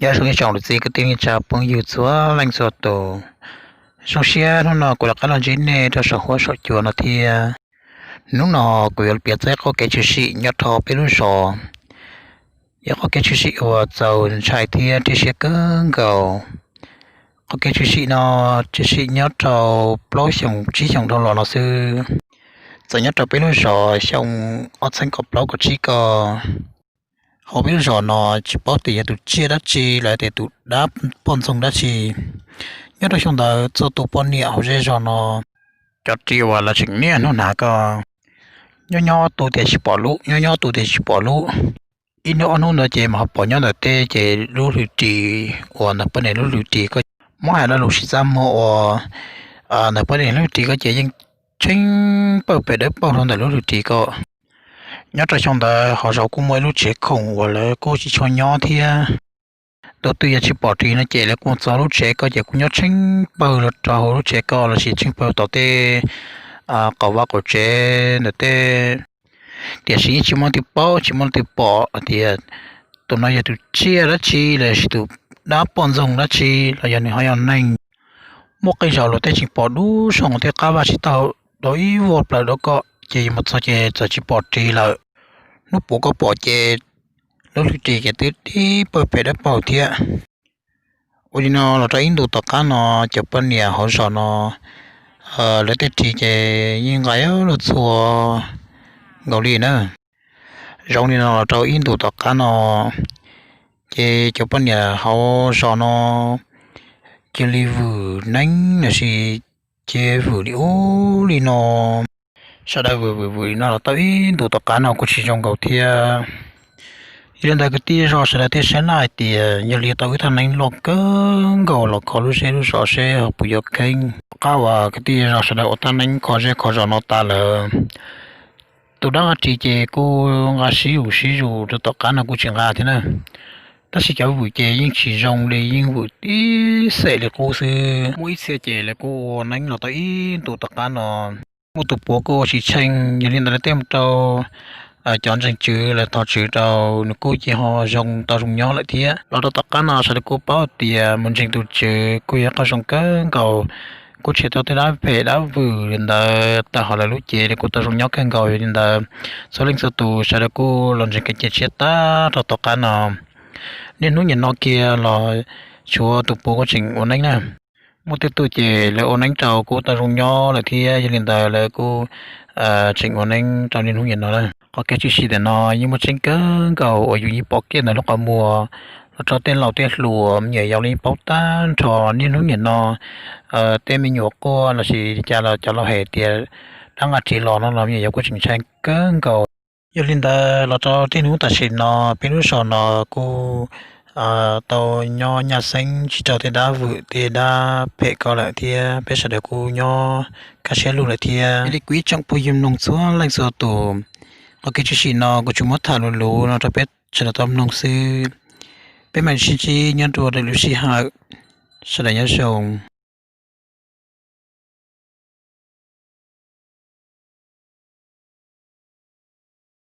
Nyob zoo ib tsoom niam txiv kwv tij neej tsa phooj ywg txhua leej txhua tus, zoo siab hnub no kuv rov qab los ntsib nej rau saum huab saum cua no thiab. Hnub no kuv yuav piav txog qhov kev tshwm sim nyob rau peb lub zos. Yog qhov kev tshwm sim uas txaus ntshai thiab rhiab siab kawg nkaus. Qhov kev tshwm sim no tshwm sim nyob rau plaub xyoos tsib xyoos dhau los no xwb. Txawm nyob rau peb lub zos xyoo ob txhiab kaum plaub kaum tsib ko. Hauv peb lub zos no tsis paub tias yog tus tsiaj dab tsi los tias tus dab poj ntxoog dab tsi. Nyob rau xyoo ntawd txhua tus poj niam hauv zej zos no, cov ris uas lawv tseem niaj hnub hnav ko, nyob nyob tu tias tsis pom lub, nyob nyob tu tias tsis pom lub. Ib hnub ob hnub ntawd ces mas ho pom nyob ntawm tej ces lub hlwm ris uas ntawm poj niam lub hlwm ris ko, muab hais lo lus tsis txaj muag uas ntawm poj niam lub hlwm ris ko ces yeej tsheej pawg pem dawb paug rau ntawm lub hlwm ris ko. Nyob rau xyoo ntawd hauv zos kuj muaj ib lub tsev khoom uas lawv kuj tsis tshua nyob thiab. Tus twg yog tsis pom ris no ces lawv kuj txo lub tsev ko ces kuj nyob tsheej pawg los rau hauv lub tsev ko lossis tsheej pawg tom tej qaum vaj qaum tsev ntawm tej. Tiam sis yeej tsis muaj leej twg paub tsis muaj leej twg pom tias tus no yog tus tsiaj dab tsi lossis tus dab poj ntxoog dab tsi los yog nws ho yog neeg. Muaj qee zaus luag tej tseem pom dub zoo tej qab vaj tsis tau, rau ib vuag plaws dua ko, ces yus mus txog ces txawm tsis pom ris lawm. Hnub puav ko pom ces lub hlwm ris ces twb dib pawg pem dawb paug thiab. Ua li no los rau ib ntus tom qab no, cov poj niam hauv zos no lawv tej ris ces yeej nqa luag txhua nkaus li na. Zoo li no los rau ib ntus tom qab no, ces cov poj niam hauv zos no cia li vwm neeb lossis ces vwm li ub li no. Sawv daws vwm vwm vwm li no los tau ib ntus tom qab no kuj tsis zoo nkaus thiab. Yog li ntawd kwv tij zej zos sawv daws thiaj saib laj hais tias yog li tau wb thaj neeb loj kawg nkaus los kho lub zej lub zos seb ho puas yuav kheeb. Tom qab uas kwv tij zej zos sawv daws ua thaj neeb kho zej kho zos no tas lawm, tus dab nqa ris ces kuj nqa sib zus sib zus rau tom qab no kuj tsis nqa thiab na. Tab sis cov vwm ces yeej tsis zoo li, yeej vwm tib xem li qub xwb. Muaj ib txhia ces lawv kuj ua neeb los tau ib ntus tom qab no, muaj tus puav kuj ua tsis tsheej, yog li ntawd lawv thiaj mus rau cov ntseeg tswv lawv thov tswv rau nws kuj cia ho zoo tau zoo nyob lawm thiab. Los rau tom qab no sawv daws kuj paub tias mus ntseeg tus tswv kuj yog qhov zoo kawg nkaus, kuj tshem tau tej dab phem dab vwm li ntawd tawm hauv lawv lub cev li kuj tau zoo nyob kawg nkaus. Yog li ntawd txhua leej txhua tus sawv daws kuj los ntseeg kev cai tshiab tag rau tom qab no. Niaj hnub nim no kiag los tshuav tus puav kuj tseem ua neeb na. Muaj tej tug ces lawv ua neeb rau kuj tau zoo nyob lawm thiab, yog li ntawd lawv kuj tseem ua neeb rau niaj hnub nim no na. Qhov kev tshwm sim ntawm no yeej muaj tseeb kawg nkaus uas yus yeej pom kiag ntawm lub qhov muag los rau tej laus tej hluas me nyuam yaus los yeej paub tag nrho niaj hnub nim no. Tej me nyuam quaj lossis li cas los cov laus hais tias dab nqa ris los no los me nyuam yaus kuj tseem ntshai kawg nkaus. Yog li ntawd los rau tej hnub tam sim no peb lub zos no kuj tau nyob nyaj xeeb tsis raug tej dab vwm tej dab phem ko lawm thiab peb sawv daws kuj nyob kaj siab lug lawm thiab. Yog li kuv ib tsoom phooj ywg mloog txhua leej txhua tus, qhov kev tshwm sim no kuv tsuas muab tham luv luv no rau peb sawv daws tau mloog xwb. Peb mam li sib ntsib nyob rau lwm lub sij hawm. Sawv daws nyob zoo.